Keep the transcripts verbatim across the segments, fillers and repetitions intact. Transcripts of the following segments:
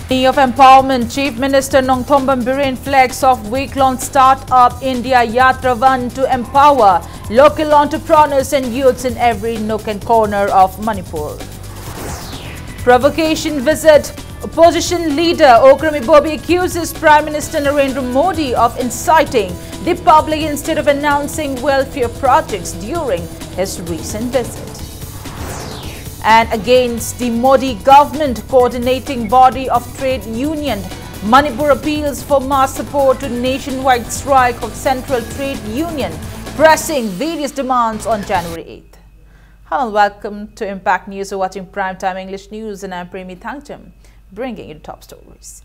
Day of Empowerment, Chief Minister Nongthombam Biren flags off week-long Startup India Yatra one to empower local entrepreneurs and youths in every nook and corner of Manipur. Provocation visit, opposition leader Okram Ibobi accuses Prime Minister Narendra Modi of inciting the public instead of announcing welfare projects during his recent visit. And against the Modi government coordinating body of trade union, Manipur appeals for mass support to nationwide strike of Central Trade Union, pressing various demands on January eighth. Hello and welcome to Impact News. You're watching Prime Time English News and I'm Premi Thangcham, bringing you the top stories.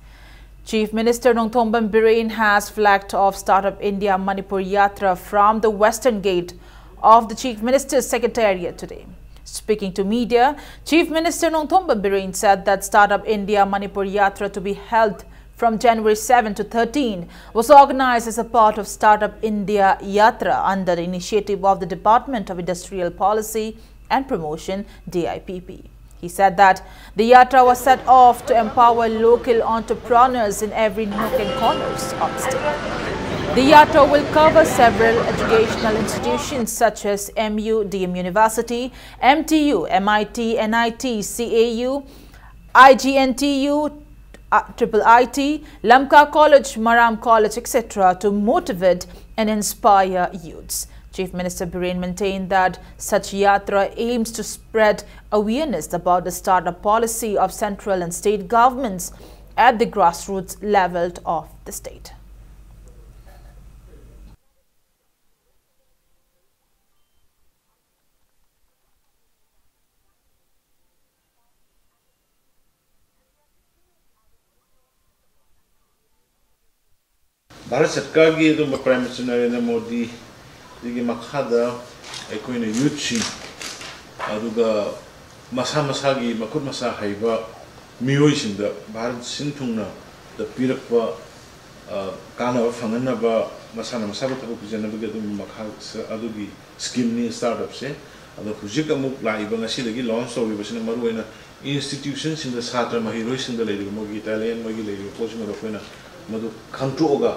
Chief Minister Nongthombam Biren has flagged off Startup India Manipur Yatra from the Western Gate of the Chief Minister's Secretariat today. Speaking to media, Chief Minister Nongthombam Biren said that Startup India Manipur Yatra, to be held from January seven to thirteen, was organized as a part of Startup India Yatra under the initiative of the Department of Industrial Policy and Promotion, D I P P. He said that the Yatra was set off to empower local entrepreneurs in every nook and corners of the state. The Yatra will cover several educational institutions such as M U, D M University, M T U, M I T, N I T, C A U, I G N T U, uh, Triple I T, Lamka College, Maram College, et cetera, to motivate and inspire youths. Chief Minister Biren maintained that such yatra aims to spread awareness about the startup policy of central and state governments at the grassroots level of the state. Bharat ꯁꯔꯀꯥꯔꯒꯤ ꯑꯗꯨꯝꯕ prime minister Narendra ꯃꯣꯗꯤꯒꯤ ꯃꯈꯥꯗ ꯑꯩꯈꯣꯏꯅ ꯌꯨꯠꯁꯤꯡ, ꯑꯗꯨꯒ ꯃꯁꯥ ꯃꯁꯥꯒꯤ ꯃꯈꯨꯠ ꯃꯁꯥ ꯍꯩꯕ ꯃꯤꯑꯣꯏꯁꯤꯡꯗ ꯚꯥꯔꯠ ꯁꯤꯟ ꯊꯨꯡꯅ ꯄꯤꯔꯛꯄ, ꯑ, ꯀꯥꯟꯅꯕ ꯐꯪꯍꯟꯅꯕ, ꯃꯁꯥꯅ ꯃꯁꯥꯕꯨ ꯊꯕꯛ ꯄꯤꯖꯅꯕꯒꯤ ꯑꯗꯨꯝꯕ ꯃꯈꯥ ꯑꯗꯨꯒꯤ ꯁ꯭ꯀꯤꯝꯅꯤ ꯁ꯭ꯇꯥꯔꯠ ꯑꯞꯁꯦ꯫ ꯑꯗꯣ ꯍꯧꯖꯤꯛ ꯑꯃꯨꯛ ꯂꯥꯛꯏꯕ ꯉꯁꯤꯗꯒꯤ ꯂꯣꯟꯆ ꯇꯧꯔꯤꯕꯁꯤꯅ ꯃꯔꯨꯑꯣꯏꯅ ꯏꯟꯁꯇꯤꯇ꯭ꯌꯨꯁꯟꯁꯤꯡꯗ ꯁꯥꯇ꯭ꯔ ꯃꯍꯩꯔꯣꯏꯁꯤꯡꯗ ꯂꯩꯔꯤꯕ ꯃꯣꯏꯒꯤ ꯇꯦꯂꯦꯟ, ꯃꯣꯏꯒꯤ ꯂꯩꯔꯤꯕ ꯄꯣꯠꯁꯤꯡ ꯑꯗꯣ ꯑꯩꯈꯣꯏꯅ ꯃꯗꯨ ꯈꯪꯗꯣꯛꯑꯒ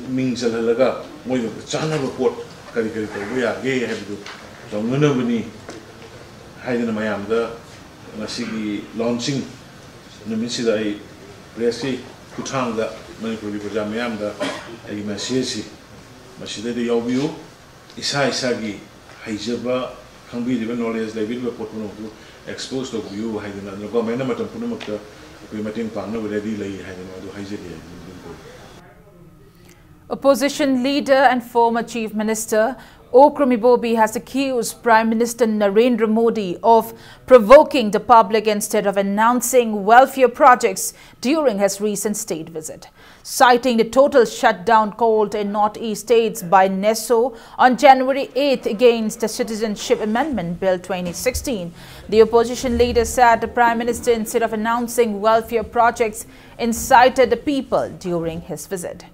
ꯃꯤꯡ ꯆꯜꯍꯜꯂꯒ ꯃꯣꯏꯒ ꯆꯥꯟꯅꯕ ꯄꯣꯠ ꯀꯔꯤ ꯀꯔꯤ ꯇꯧꯕ ꯌꯥꯒꯦ ꯍꯥꯏꯕꯗꯨ ꯇꯧꯅꯅꯕꯅꯤ ꯍꯥꯏꯗꯅ ꯃꯌꯥꯝꯗ ꯉꯁꯤꯒꯤ ꯂꯣꯟꯆꯤꯡ ꯅꯨꯃꯤꯠꯁꯤꯗ ꯑꯩ ꯄ꯭ꯔꯦꯁꯀꯤ ꯈꯨꯠꯊꯥꯡꯗ ꯃꯅꯤꯄꯨꯔꯒꯤ ꯄ꯭ꯔꯖꯥ ꯃꯤꯌꯥꯝꯗ ꯑꯩꯒꯤ ꯃꯦꯁꯦꯖꯁꯤ ꯃꯁꯤꯗꯩꯗ ꯌꯥꯎꯕꯤꯌꯨ꯫ ꯏꯁꯥ ꯏꯁꯥꯒꯤ ꯍꯩꯖꯕ, ꯈꯪꯕꯤꯔꯤꯕ, ꯅꯣꯂꯦꯖ ꯂꯩꯕꯤꯔꯤꯕ ꯄꯣꯠ ꯄꯨꯝꯅꯃꯛꯇꯨ ꯑꯦꯛꯁꯄꯣꯖ ꯇꯧꯕꯤꯌꯨ ꯍꯥꯏꯗꯅ, ꯑꯗꯨꯅ ꯒꯣꯔꯃꯦꯟꯅ ꯃꯇꯝ ꯄꯨꯝꯅꯃꯛꯇ ꯑꯩꯈꯣꯏ ꯃꯇꯦꯡ ꯄꯥꯡꯅꯕ ꯔꯦꯗꯤ ꯂꯩ ꯍꯥꯏꯗꯅ ꯑꯗꯨ ꯍꯥꯏꯖꯒꯦ꯫ Opposition leader and former Chief Minister Okram Ibobi has accused Prime Minister Narendra Modi of provoking the public instead of announcing welfare projects during his recent state visit. Citing the total shutdown called in northeast states by NESO on January eighth against the Citizenship Amendment Bill twenty sixteen, the opposition leader said the Prime Minister, instead of announcing welfare projects, incited the people during his visit.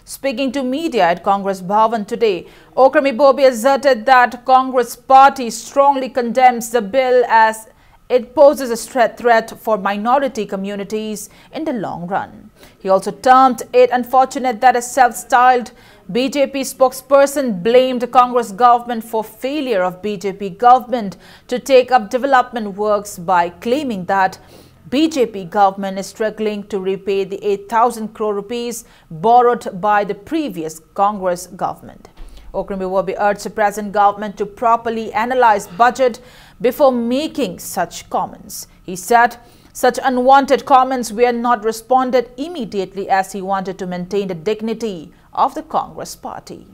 Speaking to media at Congress Bhavan today, Okram Ibobi asserted that Congress party strongly condemns the bill as it poses a threat, threat for minority communities in the long run. He also termed it unfortunate that a self-styled B J P spokesperson blamed the Congress government for failure of B J P government to take up development works by claiming that B J P government is struggling to repay the eight thousand crore rupees borrowed by the previous Congress government. Okram Ibobi urged the present government to properly analyze budget before making such comments. He said such unwanted comments were not responded immediately as he wanted to maintain the dignity of the Congress party.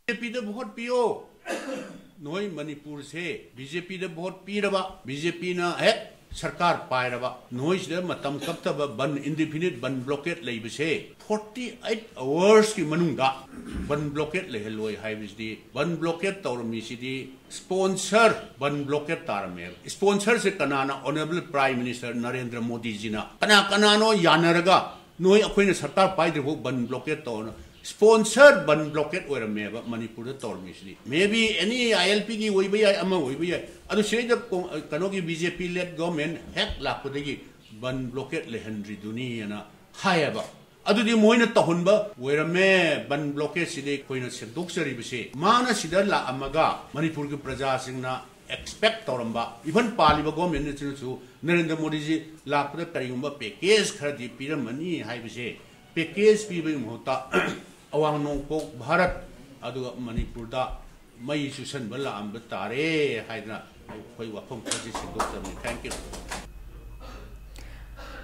B J ꯄꯤꯗ vote ꯄꯤꯌꯣ꯫ ꯅꯣꯏ ꯃꯅꯤꯄꯨꯔꯁꯦ B J ꯄꯤꯗ vote ꯄꯤꯔꯕ, B J ꯄꯤꯅ ꯍꯦꯛ ꯁꯔꯀꯥꯔ ꯄꯥꯏꯔꯕ, ꯅꯣꯏꯁꯤꯗ ꯃꯇꯝ ꯀꯛꯇꯕ ꯕꯟ, ꯏꯟꯗꯤꯐꯤꯅꯤꯠ ꯕꯟ ꯕ꯭ꯂꯣꯀꯦꯠ ꯂꯩꯕꯁꯦ forty eight hours ꯀꯤ ꯃꯅꯨꯡꯗ ꯕꯟ ꯕ꯭ꯂꯣꯀꯦꯠ ꯂꯩꯍꯜꯂꯣꯏ ꯍꯥꯏꯕꯁꯤꯗꯤ, ꯕꯟ ꯕ꯭ꯂꯣꯀꯦꯠ ꯇꯧꯔꯝꯃꯤꯁꯤꯗꯤ ꯁ꯭ꯄꯣꯟꯁꯔ ꯕꯟ ꯕ꯭ꯂꯣꯀꯦꯠ ꯇꯥꯔꯝꯃꯦꯕ꯫ ꯁ꯭ꯄꯣꯟꯁꯔꯁꯦ ꯀꯅꯥꯅ? ꯑꯣꯅꯔꯦꯕꯜ ꯄ꯭ꯔꯥꯏꯝ ꯃꯤꯅꯤꯁꯇꯔ ꯅꯔꯦꯟꯗ꯭ꯔ ꯃꯣꯗꯤꯖꯤꯅ꯫ ꯀꯅꯥ ꯀꯅꯥꯅꯣ ꯌꯥꯅꯔꯒ ꯅꯣꯏ ꯑꯩꯈꯣꯏꯅ ꯁꯔꯀꯥꯔ ꯄꯥꯏꯗ꯭ꯔꯤꯐꯥꯎ ꯕꯟ ꯕ꯭ꯂꯣꯀꯦꯠ ꯇꯧꯅ Sponsor ꯕꯟ ꯕ꯭ꯂꯣꯀꯦꯠ ꯑꯣꯏꯔꯝꯃꯦꯕ ꯃꯅꯤꯄꯨꯔꯗ ꯇꯧꯔꯝꯃꯤꯁꯤꯗꯤ꯫ Maybe any I L P ꯒꯤ ꯑꯣꯏꯕ ꯌꯥꯏ, ꯑꯃ ꯑꯣꯏꯕ ꯌꯥꯏ꯫ ꯑꯗꯨ ꯁꯤꯗꯩꯗ ꯀꯣ-, ꯀꯩꯅꯣꯒꯤ B J P led government ꯍꯦꯛ ꯂꯥꯛꯄꯗꯒꯤ ꯕꯟ ꯕ꯭ꯂꯣꯀꯦꯠ ꯂꯩꯍꯟꯗ꯭ꯔꯤꯗꯨꯅꯤꯅ ꯍꯥꯏꯌꯦꯕ꯫ ꯑꯗꯨꯗꯤ ꯃꯣꯏꯅ ꯇꯧꯍꯟꯕ ꯑꯣꯏꯔꯝꯃꯦ꯫ ꯕꯟ ꯕ꯭ꯂꯣꯀꯦꯠꯁꯤꯗꯤ ꯑꯩꯈꯣꯏꯅ ꯁꯦꯡꯗꯣꯛꯆꯔꯤꯕꯁꯤ꯫ ꯃꯥꯅ ꯁꯤꯗ ꯂꯥꯛꯑꯝꯃꯒ ꯃꯅꯤꯄꯨꯔꯒꯤ ꯄ꯭ꯔꯖꯥꯁꯤꯡꯅ expect ꯇꯧꯔꯝꯕ, even ꯄꯥꯜꯂꯤꯕ government ꯅꯁꯨ ꯅꯔꯦꯟꯗ꯭ꯔ ꯃꯣꯗꯤꯖꯤ ꯂꯥꯛꯄꯗ ꯀꯔꯤꯒꯨꯝꯕ package ꯈꯔꯗꯤ ꯄꯤꯔꯝꯃꯅꯤ ꯍꯥꯏꯕꯁꯦ, package ꯄꯤꯕꯒꯤ ꯃꯍꯨꯠꯇ ꯑꯋꯥꯡ ꯅꯣꯡꯄꯣꯛ ꯚꯥꯔꯠ ꯑꯗꯨꯒ ꯃꯅꯤꯄꯨꯔꯗ ꯃꯩ ꯆꯨꯁꯟꯕ ꯂꯥꯛꯑꯝꯕ ꯇꯥꯔꯦ ꯍꯥꯏꯗꯅ ꯑꯩꯈꯣꯏ ꯋꯥꯐꯝ ꯈꯔꯁꯤ ꯁꯦꯡꯗꯣꯛꯆꯕꯅꯤ꯫ Thank you.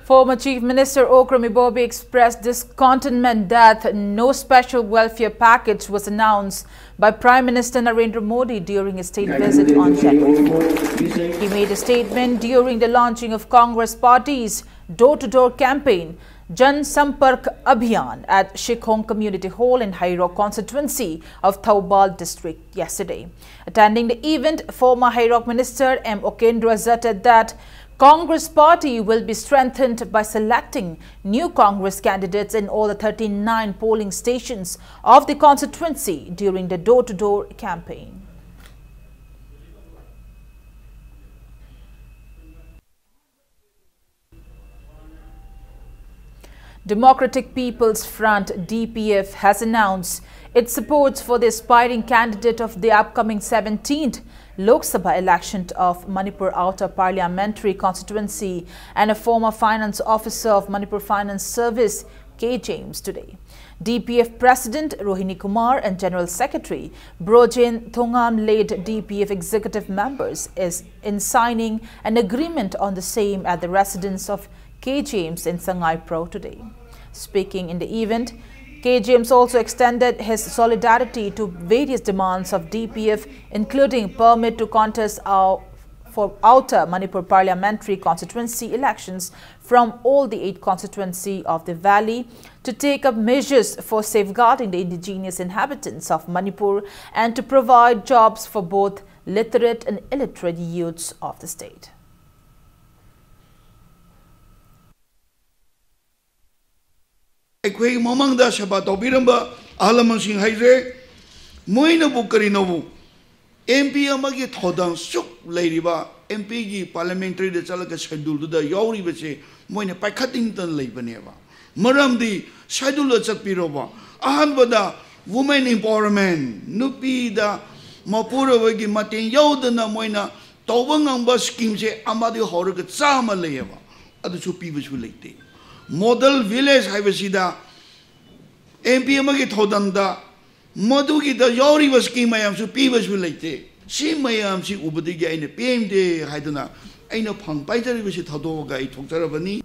Former Chief Minister Okram Ibobi expressed discontentment that no special welfare package was announced by Prime Minister Narendra Modi during his state visit on January fourth. He made a statement during the launching of Congress Party's door-to-door campaign, Jan Sampark Abhiyan, at Shekhong Community Hall in Hairok constituency of Thoubal district yesterday. Attending the event, former Hairok Minister M Okendra asserted that Congress Party will be strengthened by selecting new Congress candidates in all the thirty-nine polling stations of the constituency during the door-to-door campaign. Democratic People's Front, D P F, has announced its support for the aspiring candidate of the upcoming seventeenth Lok Sabha election of Manipur Outer Parliamentary Constituency and a former finance officer of Manipur Finance Service, K James, today. D P F President Rohini Kumar and General Secretary Brojen Thongam led D P F executive members is in signing an agreement on the same at the residence of K James in Sangaipro today. Speaking in the event, K James also extended his solidarity to various demands of D P F, including permit to contest our, for Outer Manipur Parliamentary Constituency elections from all the eight constituency of the valley, to take up measures for safeguarding the indigenous inhabitants of Manipur and to provide jobs for both literate and illiterate youths of the state. ꯑꯩꯈꯣꯏꯒꯤ ꯃꯃꯥꯡꯗ ꯁꯦꯕꯥ ꯇꯧꯕꯤꯔꯝꯕ ꯑꯍꯜ ꯂꯃꯟꯁꯤꯡ ꯍꯥꯏꯈ꯭ꯔꯦ꯫ ꯃꯣꯏꯅꯕꯨ ꯀꯔꯤꯅꯣꯕꯨ, M P ꯑꯃꯒꯤ ꯊꯧꯗꯥꯡ ꯁꯨꯛ ꯂꯩꯔꯤꯕ, ꯑꯦꯝ ꯄꯤꯒꯤ ꯄꯥꯔꯂꯤꯌꯥꯃꯦꯟꯇꯔꯤꯗ ꯆꯠꯂꯒ ꯁꯦꯗꯨꯜꯗꯨꯗ ꯌꯥꯎꯔꯤꯕꯁꯦ ꯃꯣꯏꯅ ꯄꯥꯏꯈꯠꯅꯤꯡꯗꯅ ꯂꯩꯕꯅꯦꯕ꯫ ꯃꯔꯝꯗꯤ ꯁꯦꯗꯨꯜꯗ ꯆꯠꯄꯤꯔꯣꯕ, ꯑꯍꯥꯟꯕꯗ ꯋꯨꯃꯦꯟ ꯑꯦꯝꯄꯥꯋꯔꯃꯦꯟ, ꯅꯨꯄꯤꯗ ꯃꯄꯨꯔꯣꯏꯕꯒꯤ ꯃꯇꯦꯡ ꯌꯥꯎꯗꯅ ꯃꯣꯏꯅ ꯇꯧꯕ ꯉꯝꯕ ꯁ꯭ꯀꯤꯝꯁꯦ ꯑꯃꯗꯒꯤ ꯍꯧꯔꯒ ꯆꯥꯝꯃ ꯂꯩꯌꯦꯕ, ꯑꯗꯨꯁꯨ ꯄꯤꯕꯁꯨ ꯂꯩꯇꯦ꯫ ꯃꯣꯗꯦꯜ ꯚꯤꯂꯦꯖ ꯍꯥꯏꯕꯁꯤꯗ ꯑꯦꯝ ꯄꯤ ꯑꯃꯒꯤ ꯊꯧꯗꯥꯡꯗ ꯃꯗꯨꯒꯤꯗ ꯌꯥꯎꯔꯤꯕ ꯁ꯭ꯀꯤꯝ ꯃꯌꯥꯝꯁꯨ ꯄꯤꯕꯁꯨ ꯂꯩꯇꯦ꯫ ꯁꯤ ꯃꯌꯥꯝꯁꯤ ꯎꯕꯗꯒꯤ ꯑꯩꯅ ꯄꯦꯟꯗꯦ ꯍꯥꯏꯗꯨꯅ ꯑꯩꯅ ꯐꯝ ꯄꯥꯏꯖꯔꯤꯕꯁꯤ ꯊꯥꯗꯣꯛꯑꯒ ꯑꯩ ꯊꯣꯛꯆꯔꯕꯅꯤ꯫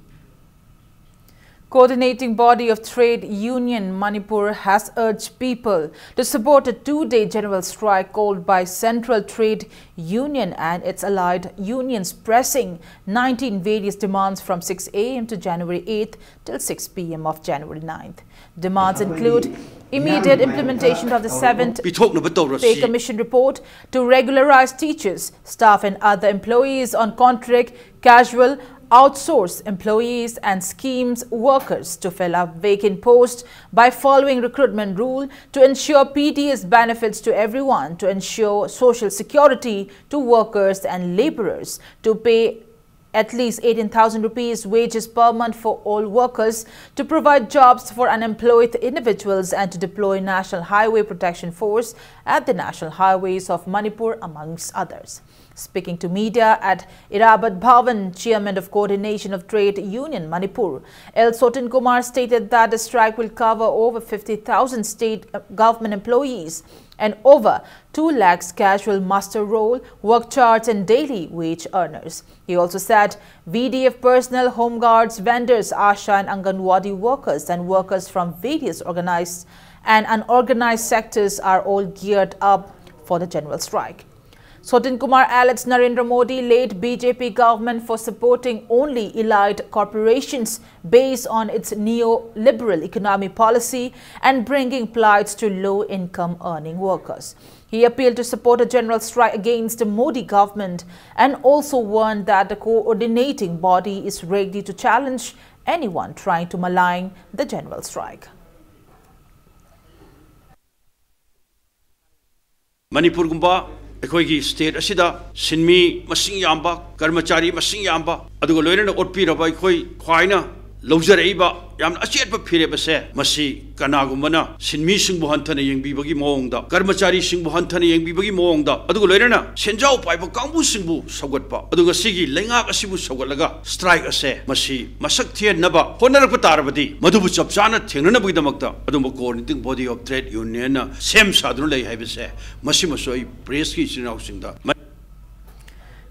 Coordinating Body of Trade Union Manipur has urged people to support a two-day general strike called by Central Trade Union and its allied unions, pressing nineteen various demands from six a m to January eighth till six p m of January ninth. Demands include immediate implementation of the seventh ꯄꯤꯊꯣꯛꯅꯕ Pay ꯇꯧꯔꯁꯤ꯫ Commission report to regularize teachers, staff and other employees on contract, casual, outsource employees and schemes workers to fill up vacant posts by following recruitment rule to ensure P D S benefits to everyone, to ensure social security to workers and laborers, to pay at least eighteen thousand rupees wages per month for all workers, to provide jobs for unemployed individuals and to deploy National Highway Protection Force at the national highways of Manipur, amongst others. Speaking to media at Irrabat Bhawan, chairman of Coordination of Trade Union Manipur, L Sotin Kumar, stated that the strike will cover over fifty thousand state government employees and over two lakhs casual muster roll, work charge and daily wage earners. He also said V D F personnel, home guards, vendors, ASHA and Anganwadi workers and workers from various organized and unorganized sectors are all geared up for the general strike. Sotin Kumar alleged Narendra Modi led B J P government for supporting only elite corporations based on its neoliberal economic policy and bringing plights to low-income earning workers. He appealed to support a general strike against the Modi government and also warned that the coordinating body is ready to challenge anyone trying to malign the general strike. ꯃꯅꯤꯄꯨꯔꯒꯨꯝꯕ ꯑꯩꯈꯣꯏꯒꯤ state ꯑꯁꯤꯗ ꯁꯤꯟꯃꯤ ꯃꯁꯤꯡ ꯌꯥꯝꯕ, ꯀꯔꯃꯆꯥꯔꯤ ꯃꯁꯤꯡ ꯌꯥꯝꯕ, ꯑꯗꯨꯒ ꯂꯣꯏꯅꯅ ꯑꯣꯠꯄꯤꯔꯕ ꯑꯩꯈꯣꯏ ꯈ꯭ꯋꯥꯏꯅ ꯂꯧꯖꯔꯛꯏꯕ ꯌꯥꯝꯅ ꯑꯆꯦꯠꯄ ꯐꯤꯔꯦꯞ ꯑꯁꯦ, ꯃꯁꯤ ꯀꯅꯥꯒꯨꯝꯕꯅ ꯁꯤꯟꯃꯤꯁꯤꯡꯕꯨ ꯍꯟꯊꯅ ꯌꯦꯡꯕꯤꯕꯒꯤ ꯃꯑꯣꯡꯗ, ꯀꯔꯃꯆꯥꯔꯤꯁꯤꯡꯕꯨ ꯍꯟꯊꯅ ꯌꯦꯡꯕꯤꯕꯒꯤ ꯃꯑꯣꯡꯗ, ꯑꯗꯨꯒ ꯂꯣꯏꯅꯅ ꯁꯦꯟꯖꯥꯎ ꯄꯥꯏꯕ ꯀꯥꯡꯕꯨꯁꯤꯡꯕꯨ ꯁꯧꯒꯠꯄ, ꯑꯗꯨꯒ ꯁꯤꯒꯤ ꯂꯩꯉꯥꯛ ꯑꯁꯤꯕꯨ ꯁꯧꯒꯠꯂꯒ ꯁ꯭ꯇ꯭ꯔꯥꯏꯛ ꯑꯁꯦ ꯃꯁꯤ ꯃꯁꯛ ꯊꯤꯍꯟꯅꯕ ꯍꯣꯠꯅꯔꯛꯄ ꯇꯥꯔꯕꯗꯤ, ꯃꯗꯨꯕꯨ ꯆꯞ ꯆꯥꯅ ꯊꯦꯡꯅꯅꯕꯒꯤꯗꯃꯛꯇ ꯑꯗꯨꯝꯕ Coordinating Body of Trade Unionꯅ ꯁꯦꯝ ꯁꯥꯗꯨꯅ ꯂꯩ ꯍꯥꯏꯕꯁꯦ, ꯃꯁꯤꯃꯁꯨ ꯑꯩ ꯄ꯭ꯔꯦꯁꯀꯤ ꯏꯆꯤꯟ ꯏꯅꯥꯎꯁꯤꯡꯗ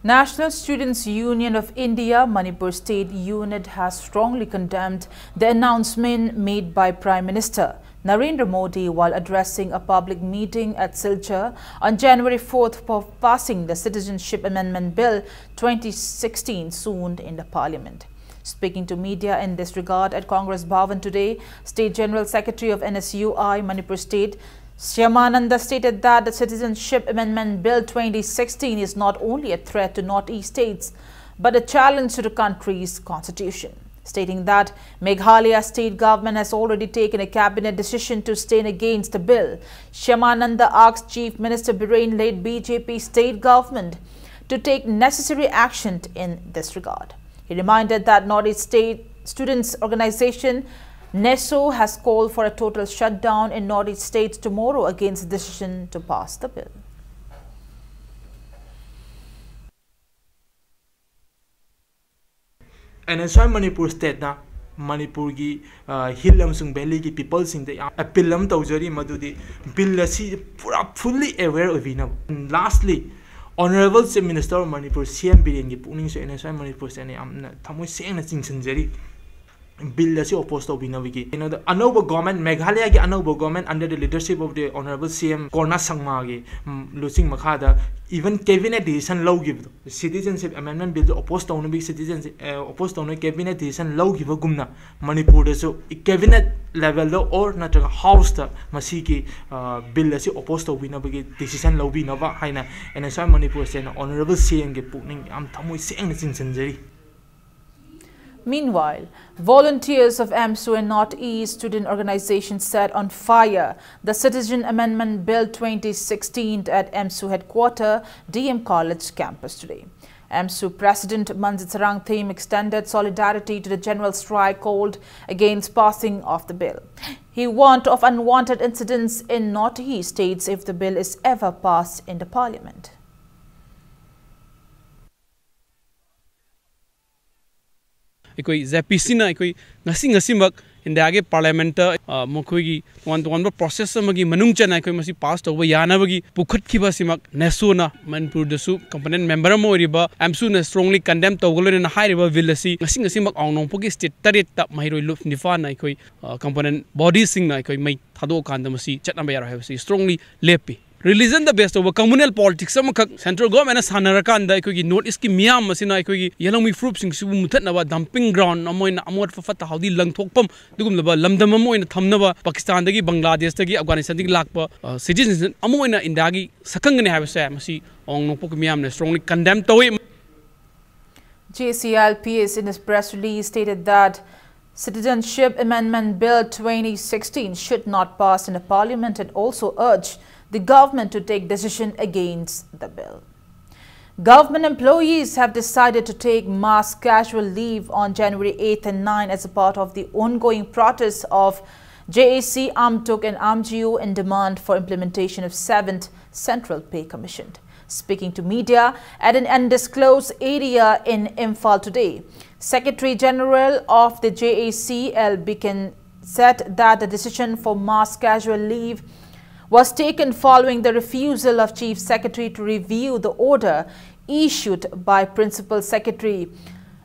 National Students Union of India Manipur State Unit has strongly condemned the announcement made by Prime Minister Narendra Modi while addressing a public meeting at Silchar on January fourth for passing the Citizenship Amendment Bill twenty sixteen soon in the Parliament. Speaking to media in this regard at Congress Bhavan today, State General Secretary of N S U I Manipur State, Shyamananda stated that the Citizenship Amendment Bill twenty sixteen is not only a threat to Northeast states, but a challenge to the country's constitution, stating that Meghalaya state government has already taken a cabinet decision to stand against the bill. Shyamananda asked Chief Minister Biren-led B J P state government to take necessary action in this regard. He reminded that Northeast State Students Organization, NESO, has called for a total shutdown in Northeast states tomorrow against the decision to pass the bill. N S Y Manipur Stateꯅ ꯃꯅꯤꯄꯨꯔꯒꯤ hill ꯑꯃꯁꯨꯡ ꯚꯦꯂꯤꯒꯤ ꯄꯤꯄꯜꯁꯤꯡꯗ ꯌꯥꯝ appeal ꯑꯃ ꯇꯧꯖꯔꯤ, ꯃꯗꯨꯗꯤ bill ꯑꯁꯤ ꯄꯨꯔꯥ fully aware ꯑꯣꯏꯕꯤꯅꯕ꯫ Lastly, honourable chief minister of Manipur, C M ꯕꯤꯔꯦꯟꯒꯤ ꯄꯨꯛꯅꯤꯡꯁꯨ N S Y Manipur Stateꯅ ꯌꯥꯝꯅ ꯊꯃꯣꯏ ꯁꯦꯡꯅ ꯆꯤꯡꯁꯤꯟꯖꯔꯤ꯫ ꯕꯤꯜ ꯑꯁꯤ ꯑꯣꯄꯣꯁ ꯇꯧꯕꯤꯅꯕꯒꯤ ꯀꯩꯅꯣꯗ ꯑꯅꯧꯕ ꯒꯣꯔꯃꯦꯟ, ꯃꯦꯘꯥꯂꯌꯥꯒꯤ ꯑꯅꯧꯕ government under the leadership of the honorable C M ꯀꯣꯔꯅꯥ ꯁꯪꯃꯥꯒꯤ ꯎꯝ, ꯂꯨꯆꯤꯡ ꯃꯈꯥꯗ even cabinet decision ꯂꯧꯈꯤꯕꯗꯣ, citizenship amendment billꯗꯨ oppose ꯇꯧꯅꯕꯒꯤ citizenship oppose ꯇꯧꯅꯕꯒꯤ cabinet decision ꯂꯧꯈꯤꯕꯒꯨꯝꯅ ꯃꯅꯤꯄꯨꯔꯗꯁꯨ cabinet levelꯗ or ꯅꯠꯇ꯭ꯔꯒ ꯍꯥꯎꯁꯇ ꯃꯁꯤꯒꯤ ꯕꯤꯜ ꯑꯁꯤ oppose ꯇꯧꯕꯤꯅꯕꯒꯤ decision ꯂꯧꯕꯤꯅꯕ ꯍꯥꯏꯅ N S Y Manipur State honorable C Mꯒꯤ ꯄꯨꯛꯅꯤꯡ ꯌꯥꯝ ꯊꯃꯣꯏ ꯁꯦꯡꯅ ꯆꯤꯡꯁꯤꯟꯖꯔꯤ꯫ Meanwhile, volunteers of AMSU and Northeast Student Organization set on fire the Citizen Amendment Bill twenty sixteen at AMSU headquarter, D M College campus today. AMSU President Manjit Sarangthim extended solidarity to the general strike called against passing of the bill. He warned of unwanted incidents in Northeast states if the bill is ever passed in the parliament. ꯑꯩꯈꯣꯏ J ꯄꯤ ꯁꯤꯅ ꯑꯩꯈꯣꯏ ꯉꯁꯤ ꯉꯁꯤꯃꯛ ꯏꯟꯗꯤꯌꯥꯒꯤ ꯄꯥꯔꯂꯤꯌꯥꯃꯦꯟꯠꯇ ꯃꯈꯣꯏꯒꯤ ꯇꯣꯉꯥꯟ ꯇꯣꯉꯥꯟꯕ process ꯑꯃꯒꯤ ꯃꯅꯨꯡ ꯆꯟꯅ ꯑꯩꯈꯣꯏ ꯃꯁꯤ ꯄꯥꯁ ꯇꯧꯕ ꯌꯥꯅꯕꯒꯤ ꯄꯨꯈꯠꯈꯤꯕ ꯑꯁꯤꯃꯛ ꯅꯦꯁꯣꯅ ꯃꯅꯤꯄꯨꯔꯗꯁꯨ ꯀꯝꯄꯣꯅꯦꯟꯠ ꯃꯦꯝꯕꯔ ꯑꯃ ꯑꯣꯏꯔꯤꯕ ꯑꯦꯝꯁꯨꯅ ꯁ꯭ꯇꯔꯣꯡꯂꯤ ꯀꯟꯗꯦꯝ ꯇꯧꯒ ꯂꯣꯏꯅꯅ ꯍꯥꯏꯔꯤꯕ ꯕꯤꯜ ꯑꯁꯤ ꯉꯁꯤ ꯉꯁꯤꯃꯛ ꯑꯋꯥꯡ ꯅꯣꯡꯄꯣꯛꯀꯤ ꯁ꯭ꯇꯦꯠ ꯇꯔꯦꯠꯇ ꯃꯍꯩꯔꯣꯏ ꯂꯨꯞ ꯅꯤꯄꯥꯟꯅ ꯑꯩꯈꯣꯏ ꯀꯝꯄꯣꯅꯦꯟꯠ ꯕꯣꯗꯤꯁꯤꯡꯅ ꯑꯩꯈꯣꯏ ꯃꯩ ꯊꯥꯗꯣꯛꯑꯀꯥꯟꯗ ꯃꯁꯤ ꯆꯠꯅꯕ ꯌꯥꯔꯣꯏ ꯍꯥꯏꯕꯁꯤ ꯁ꯭ꯇꯔꯣꯡꯂꯤ ꯂꯦꯞꯄꯤ꯫ ꯔꯤꯂꯤꯖꯟꯗ ꯕꯦꯁ ꯇꯧꯕ ꯀꯝꯃꯨꯅꯦꯜ ꯄꯣꯂꯤꯇꯤꯛꯁ ꯑꯃꯈꯛ ꯁꯦꯟꯇ꯭ꯔꯦꯜ ꯒꯣꯔꯃꯦꯟꯅ ꯁꯥꯟꯅꯔꯀꯥꯟꯗ ꯑꯩꯈꯣꯏꯒꯤ ꯅꯣꯔꯠ ꯏꯁꯀꯤ ꯃꯤꯌꯥꯝ ꯑꯁꯤꯅ ꯑꯩꯈꯣꯏꯒꯤ ꯌꯦꯜꯍꯧꯃꯤ ꯐꯨꯔꯨꯞꯁꯤꯡꯁꯤꯕꯨ ꯃꯨꯊꯠꯅꯕ ꯗꯝꯄꯤꯡ ꯒ꯭ꯔꯥꯎꯟ ꯑꯃ ꯑꯣꯏꯅ ꯑꯃꯣꯠꯄ ꯐꯠꯇ ꯍꯥꯎꯗꯤ ꯂꯪꯊꯣꯛꯐꯝ ꯑꯗꯨꯒꯨꯝꯂꯕ ꯂꯝꯗꯝ ꯑꯃ ꯑꯣꯏꯅ ꯊꯝꯅꯕ ꯄꯥꯀꯤꯁꯇꯥꯟꯗꯒꯤ ꯕꯪꯒ꯭ꯂꯥꯗꯦꯁꯇꯒꯤ ꯑꯐꯒꯥꯅꯤꯁꯇꯥꯟꯗꯒꯤ ꯂꯥꯛꯄ ꯁꯤꯇꯤꯖꯟꯁꯤꯞ ꯑꯃ ꯑꯣꯏꯅ ꯏꯟꯗꯤꯌꯥꯒꯤ ꯁꯛꯈꯪꯒꯅꯤ ꯍꯥꯏꯕꯁꯦ ꯃꯁꯤ ꯑꯋꯥꯡ ꯅꯣꯡꯄꯣꯛꯀꯤ ꯃꯤꯌꯥꯝꯅ ꯁ꯭ꯇꯔꯣꯡꯂꯤ ꯀꯟꯗꯦꯝ ꯇꯧꯏ꯫ G C L P S in its press release stated that Citizenship Amendment Bill twenty sixteen should not pass in the parliament and also urged the government to take decision against the bill. Government employees have decided to take mass casual leave on January eighth and ninth as a part of the ongoing protests of J A C, AMTUK and AMGU in demand for implementation of seventh Central Pay Commission. Speaking to media at an undisclosed area in Imphal today, Secretary General of the J A C, L Bikin, said that the decision for mass casual leave was taken following the refusal of Chief Secretary to review the order issued by Principal Secretary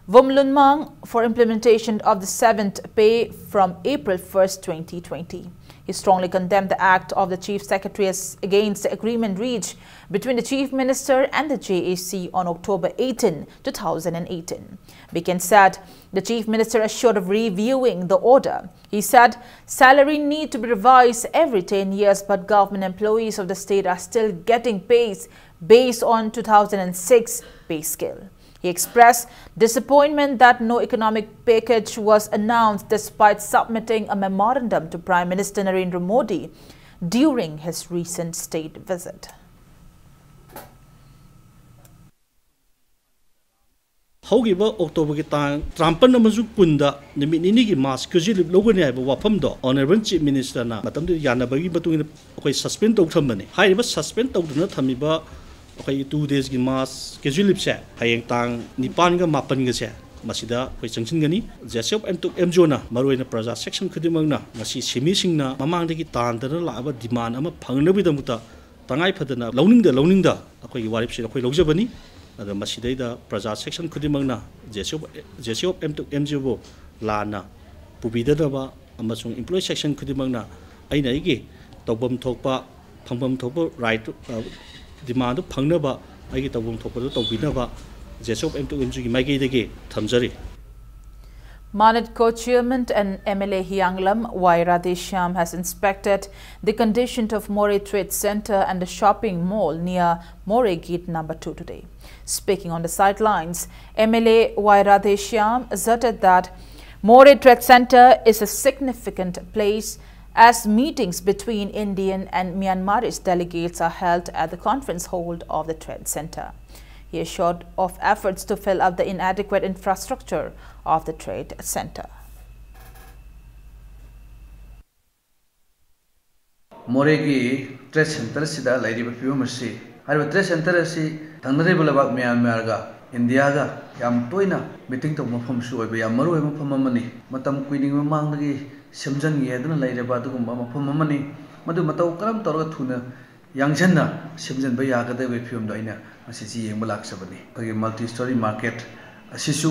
Wumlunmang for implementation of the seventh pay from April first, twenty twenty. He strongly condemned the act of the Chief Secretary as against the agreement reached between the Chief Minister and the J A C on October eighteen, two thousand eighteen. Bikin said the Chief Minister assured of reviewing the order. He said salary need to be revised every ten years, but government employees of the state are still getting pays based on two thousand six pay scale. He expressed disappointment that no economic package was announced despite submitting a memorandum to Prime Minister Narendra Modi during his recent state visit. ꯍꯧꯈꯤꯕ ꯑꯣꯛꯇꯣꯕꯔꯒꯤ ꯇꯥꯡ ꯇꯔꯥꯃꯥꯄꯟ ꯑꯃꯁꯨꯡ ꯀꯨꯟꯗ ꯅꯨꯃꯤꯠ ꯅꯤꯅꯤꯒꯤ ꯃꯥꯁ casual ꯂꯤꯞ ꯂꯧꯒꯅꯤ ꯍꯥꯏꯕ ꯋꯥꯐꯝꯗꯣ honourable chief ꯃꯤꯅꯤꯁꯇꯔꯅ ꯃꯇꯝꯗꯨꯗ ꯌꯥꯅꯕꯒꯤ ꯃꯇꯨꯡ ꯏꯟꯅ ꯑꯩꯈꯣꯏ ꯁꯁꯄꯦꯟ ꯇꯧ ꯊꯝꯕꯅꯤ꯫ ꯍꯥꯏꯔꯤꯕ ꯁꯁꯄꯦꯟ ꯇꯧꯗꯨꯅ ꯊꯝꯃꯤꯕ ꯑꯩꯈꯣꯏꯒꯤ ꯇꯨ ꯗꯦꯖꯀꯤ ꯃꯥꯁ ꯀꯦꯖꯨꯋꯦꯜ ꯂꯤꯞꯁꯦ ꯍꯌꯦꯡ ꯇꯥꯡ ꯅꯤꯄꯥꯟꯒ ꯃꯥꯄꯟꯒꯁꯦ ꯃꯁꯤꯗ ꯑꯩꯈꯣꯏ ꯆꯪꯁꯤꯟꯒꯅꯤ꯫ J C of M to M G ꯑꯣꯅ ꯃꯔꯨꯑꯣꯏꯅ ꯄ꯭ꯔꯖꯥ ꯁꯦꯛꯁꯟ ꯈꯨꯗꯤꯡꯃꯛꯅ ꯉꯁꯤ ꯁꯤꯟꯃꯤꯁꯤꯡꯅ ꯃꯃꯥꯡꯗꯒꯤ ꯇꯥꯟꯗꯅ ꯂꯥꯛꯑꯕ ꯗꯤꯃꯥꯟ ꯑꯃ ꯐꯪꯅꯕꯒꯤꯗꯃꯛꯇ ꯇꯉꯥꯏ ꯐꯗꯅ ꯂꯧꯅꯤꯡꯗ ꯂꯧꯅꯤꯡꯗ ꯑꯩꯈꯣꯏꯒꯤ ꯋꯥꯔꯦꯞꯁꯤ ꯑꯩꯈꯣꯏ ꯂꯧꯖꯕꯅꯤ꯫ ꯑꯗꯣ ꯃꯁꯤꯗꯩꯗ ꯄ꯭ꯔꯖꯥ ꯁꯦꯛꯁꯟ ꯈꯨꯗꯤꯡꯃꯛꯅ J C of M to M G ꯑꯣꯕꯨ ꯂꯥꯟꯅ ꯄꯨꯕꯤꯗꯅꯕ ꯑꯃꯁꯨꯡ ꯏꯝꯄ꯭ꯂꯣꯌꯤ ꯁꯦꯛꯁꯟ ꯈꯨꯗꯤꯡꯃꯛꯅ ꯑꯩꯅ ꯑꯩꯒꯤ ꯇꯧꯐꯝ ꯊꯣꯛꯄ, ꯐꯪꯐꯝ ꯊꯣꯛꯄ ꯔꯥꯏꯠ, ꯑ, ꯗꯤꯃꯥꯟꯗꯨ ꯐꯪꯅꯕ ꯑꯩꯒꯤ ꯇꯧꯐꯝ ꯊꯣꯛꯄꯗꯨ ꯇꯧꯕꯤꯅꯕ ꯖꯦꯁꯤ ꯑꯣꯐ ꯑꯦꯝ ꯇꯨ ꯑꯦꯝ ꯖꯤꯒꯤ ꯃꯥꯏꯀꯩꯗꯒꯤ ꯊꯝꯖꯔꯤ꯫ MANIDCO chairman and M L A Hiyanglam Y Radheshyam has inspected the condition of Moreh Trade Center and the shopping mall near Moreh Gate number two today. Speaking on the sidelines, M L A Y Radheshyam asserted that Moreh Trade Center is a significant place as meetings between Indian and Myanmarese delegates are held at the conference hall of the Trade Center. He assured of efforts to fill up the inadequate infrastructure of the Trade Center. ꯃꯣꯔꯦꯒꯤ trade ꯁꯦꯟꯇꯔꯁꯤꯗ ꯂꯩꯔꯤꯕ ꯐꯤꯕꯝ ꯑꯁꯤ, ꯍꯥꯏꯔꯤꯕ trade centre ꯑꯁꯤ ꯊꯪꯅꯔꯤꯕ ꯂꯩꯕꯥꯛ ꯃ꯭ꯌꯥꯟꯃꯥꯔꯒ ꯏꯟꯗꯤꯌꯥꯒ ꯌꯥꯝ ꯇꯣꯏꯅ meeting ꯇꯧꯕ ꯃꯐꯝꯁꯨ ꯑꯣꯏꯕ ꯌꯥꯝ ꯃꯔꯨꯑꯣꯏꯕ ꯃꯐꯝ ꯑꯃꯅꯤ꯫ ꯃꯇꯝ ꯀꯨꯏꯅꯤꯡ ꯃꯃꯥꯡꯗꯒꯤ ꯁꯦꯝꯖꯤꯟꯒꯦ ꯍꯥꯏꯗꯨꯅ ꯂꯩꯔꯕ ꯑꯗꯨꯒꯨꯝꯕ ꯃꯐꯝ ꯑꯃꯅꯤ꯫ ꯃꯗꯨ ꯃꯇꯧ ꯀꯔꯝ ꯇꯧꯔꯒ ꯊꯨꯅ ꯌꯥꯡꯁꯤꯟꯅ ꯁꯦꯝꯖꯤꯟꯕ ꯌꯥꯒꯗꯕꯒꯤ ꯐꯤꯕꯝꯗꯣ ꯑꯩꯅ ꯉꯁꯤꯁꯤ ꯌꯦꯡꯕ ꯂꯥꯛꯆꯕꯅꯤ꯫ ꯑꯩꯈꯣꯏꯒꯤ multi storey market ꯑꯁꯤꯁꯨ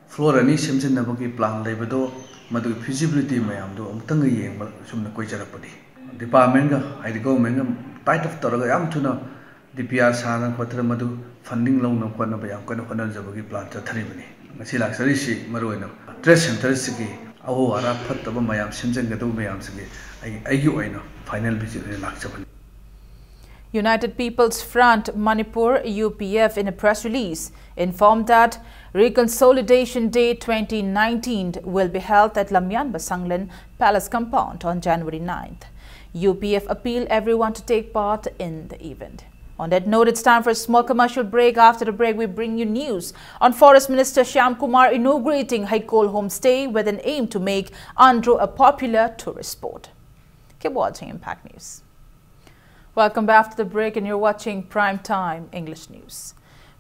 floor ꯑꯅꯤ ꯁꯦꯝꯖꯤꯟꯅꯕꯒꯤ plan ꯂꯩꯕꯗꯣ, ꯃꯗꯨꯒꯤ feasibility ꯃꯌꯥꯝꯗꯣ ꯑꯃꯨꯛꯇꯪꯒ ꯌꯦꯡꯕ ꯁꯨꯝꯅ ꯀꯣꯏꯖꯔꯛꯄꯅꯤ꯫ Departmentꯒ, ꯍꯥꯏꯗꯤ governmentꯒ tie up ꯇꯧꯔꯒ ꯌꯥꯝ ꯊꯨꯅ DPR ꯁꯥꯗꯅ ꯈꯣꯠꯇꯅ ꯃꯗꯨ funding ꯂꯧꯅꯕ ꯈꯣꯠꯅꯕ ꯌꯥꯝ ꯀꯟꯅ ꯍꯣꯠꯅꯖꯕꯒꯤ plan ꯆꯠꯊꯔꯤꯕꯅꯤ꯫ ꯉꯁꯤ ꯂꯥꯛꯆꯔꯤꯁꯤ ꯃꯔꯨꯑꯣꯏꯅ trade centreꯁꯤꯒꯤ ꯑꯋꯣ ꯑꯔꯥꯛ ꯐꯠꯇꯕ ꯃꯌꯥꯝ ꯁꯦꯝꯖꯤꯟꯒꯗꯧꯕ ꯃꯌꯥꯝꯁꯤꯒꯤ ꯑꯩ, ꯑꯩꯒꯤ ꯑꯣꯏꯅ final visit ꯑꯣꯏꯅ ꯂꯥꯛꯆꯕꯅꯤ꯫ United People's Front Manipur, U P F, in a press release, informed that Reconsolidation Day twenty nineteen will be held at Lamyanba Sanglen Palace compound on January ninth. U P F appeal everyone to take part in the event. On that note, it's time for a small commercial break. After the break, we bring you news on Forest Minister Shyam Kumar inaugurating Haikol Homestay with an aim to make Andro a popular tourist spot. Keep watching Impact News. Welcome back after the break, and you're watching Prime Time English News.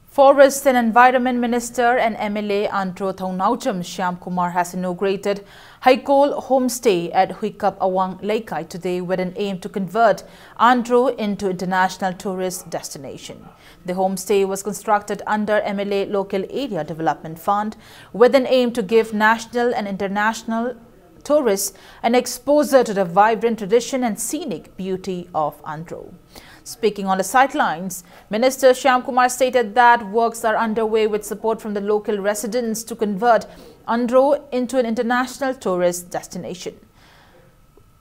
Forest and Environment Minister and M L A Andro Thongnawcham Shyam Kumar has inaugurated Haikol Homestay at Huikap Awang Leikai today with an aim to convert Andro into international tourist destination. The homestay was constructed under M L A Local Area Development Fund with an aim to give national and international tourists an exposure to the vibrant tradition and scenic beauty of Andro. Speaking on the sidelines, Minister Shyam Kumar stated that works are underway with support from the local residents to convert Andro into an international tourist destination.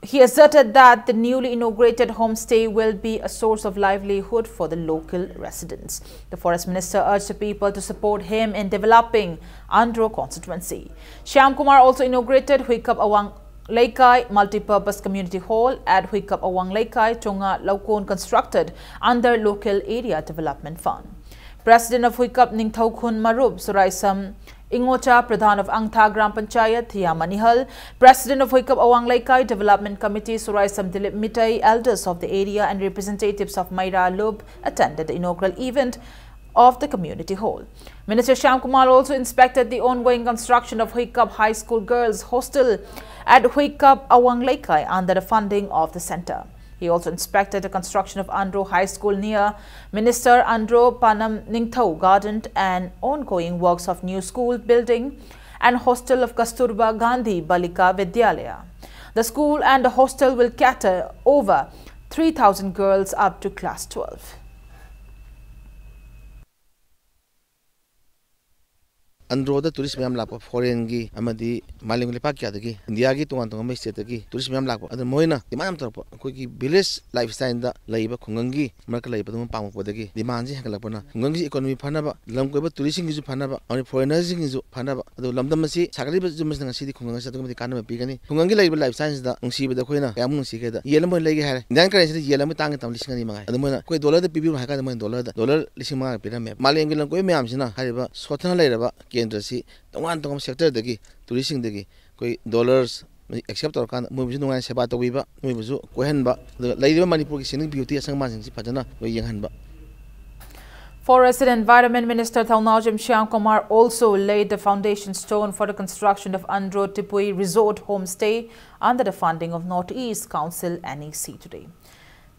He asserted that the newly inaugurated homestay will be a source of livelihood for the local residents. The forest minister urged the people to support him in developing Andro constituency. Shyam Kumar also inaugurated Huikap Awang Leikai Multipurpose Community Hall at Huikap Awang Leikai, Chonga Laukon, constructed under Local Area Development Fund. President of Huikap Ningthoukhun Marup, Suraisam Ingocha, Pradhan of Angtha Gram Panchayat, Thia Manihal, President of Huikap Awang Leikai Development Committee, Suraisam Dilip Mitei, elders of the area and representatives of Maira Lub attended the inaugural event of the community hall. Minister Shyam Kumar also inspected the ongoing construction of Huikap High School Girls Hostel at Huikap Awang Leikai under the funding of the center. He also inspected the construction of Andro High School near Minister Andro Panam Ningthou Garden and ongoing works of new school building and hostel of Kasturba Gandhi Balika Vidyalaya. The school and the hostel will cater over three thousand girls up to class twelve. ꯑꯟꯗ꯭ꯔꯣꯗ tourist ꯃꯌꯥꯝ ꯂꯥꯛꯄ, ꯐꯣꯔꯦꯟꯒꯤ ꯑꯃꯗꯤ ꯃꯥꯂꯦꯝꯒꯤ ꯂꯩꯄꯥꯛ ꯀꯌꯥꯗꯒꯤ, ꯏꯟꯗꯤꯌꯥꯒꯤ ꯇꯣꯉꯥꯟ ꯇꯣꯉꯥꯟꯕ ꯁ꯭ꯇꯦꯠꯇꯒꯤ ꯇꯨꯔꯤꯁ ꯃꯌꯥꯝ ꯂꯥꯛꯄ꯫ ꯑꯗꯨ ꯃꯣꯏꯅ ꯗꯤꯃꯥꯟ ꯌꯥꯝ ꯇꯧꯔꯛꯄ, ꯑꯩꯈꯣꯏꯒꯤ ꯚꯤꯂꯦꯖ ꯂꯥꯏꯐ ꯁ꯭ꯇꯥꯏꯜꯗ ꯂꯩꯕ, ꯈꯨꯡꯒꯪꯒꯤ ꯃꯔꯛꯇ ꯂꯩꯕ ꯑꯗꯨꯒꯨꯝꯕ ꯄꯥꯝꯃꯛꯄꯗꯒꯤ ꯗꯤꯃꯥꯟꯁꯤ ꯍꯦꯟꯒꯠꯂꯛꯄꯅ ꯈꯨꯡꯒꯪꯒꯤ ꯏꯀꯣꯅꯣꯃꯤ ꯐꯅꯕ, ꯂꯝ ꯀꯣꯏꯕ ꯇꯨꯔꯤꯁꯁꯤꯡꯒꯤꯁꯨ ꯐꯅꯕ, ꯑꯃꯗꯤ ꯐꯣꯔꯦꯅꯔꯁꯤꯡꯒꯤꯁꯨ ꯐꯅꯕ꯫ ꯑꯗꯨ ꯂꯝꯗꯝ ꯑꯁꯤ ꯁꯥꯒꯠꯂꯤꯕ ꯌꯨꯝ ꯑꯁꯤꯅ ꯉꯁꯤꯗꯤ ꯈꯨꯡꯒꯪ ꯑꯁꯤꯗ ꯑꯗꯨꯛꯀꯤ ꯃꯇꯤꯛ ꯀꯥꯟꯅꯕ ꯄꯤꯒꯅꯤ꯫ ꯈꯨꯡꯒꯪꯒꯤ ꯂꯩꯔꯤꯕ ꯂꯥꯏꯐ ꯁ꯭ꯇꯥꯏꯜꯁꯤꯗ ꯅꯨꯡꯁꯤꯕꯗ ꯑꯩꯈꯣꯏꯅ ꯀꯌꯥꯃꯨꯛ ꯅꯨꯡꯁꯤꯒꯦꯗ, ꯌꯦꯟ ꯑꯃ ꯑꯣꯏꯅ ꯂꯩꯒꯦ ꯍꯥꯏꯔꯦ, ꯏꯟꯗꯤꯌꯥꯟ ꯀꯔꯦꯟꯁꯤꯗ ꯌꯦꯟ ꯑꯃ ꯇꯥꯡꯉꯦ ꯇꯥꯃꯣ ꯂꯤꯁꯤꯡ ꯑꯅꯤ ꯃꯉꯥ꯫ ꯑꯗꯨ ꯃꯣꯏꯅ ꯑꯩꯈꯣꯏ ꯗꯣꯂꯔꯗ ꯄꯤꯕꯤꯔꯣ ꯍꯥꯏ ꯀꯥꯟꯗ ꯃꯣꯏꯅ ꯗꯣꯂꯔꯗ ꯂꯤꯁꯤꯡ ꯃꯉꯥꯒ ꯄꯤꯔꯝꯃꯦ꯫ ꯃꯥꯂꯦꯝꯒꯤ ꯂꯝꯀꯣꯏꯕ ꯃꯌꯥꯝꯁꯤꯅ ꯍꯥꯏꯔꯤꯕ ꯁꯣꯠꯊꯅ ꯂꯩꯔꯕ ꯀꯦꯟꯗ꯭ꯔꯁꯤ ꯇꯣꯉꯥꯟ ꯇꯣꯉꯥꯟꯕ ꯁꯦꯛꯇꯔꯗꯒꯤ, ꯇꯨꯔꯤꯁꯁꯤꯡꯗꯒꯤ ꯑꯩꯈꯣꯏ ꯗꯣꯂꯔꯁ ꯑꯦꯛꯁꯦꯞ ꯇꯧꯔꯀꯥꯟꯗ ꯃꯣꯏꯕꯨꯁꯨ ꯅꯨꯡꯉꯥꯏꯅ ꯁꯦꯕꯥ ꯇꯧꯕꯤꯕ, ꯃꯣꯏꯕꯨꯁꯨ ꯀꯣꯏꯍꯟꯕ, ꯑꯗꯨꯒ ꯂꯩꯔꯤꯕ ꯃꯅꯤꯄꯨꯔꯒꯤ scenic beauty, ꯑꯁꯪ ꯑꯃꯥꯟꯁꯤꯡꯁꯤ ꯐꯖꯅ ꯑꯩꯈꯣꯏ ꯌꯦꯡꯍꯟꯕ꯫ Forest and Environment Minister Thaunawcham Shyamkumar also laid the foundation stone for the construction of Andro Tipui Resort Homestay under the funding of Northeast Council, N E C, today.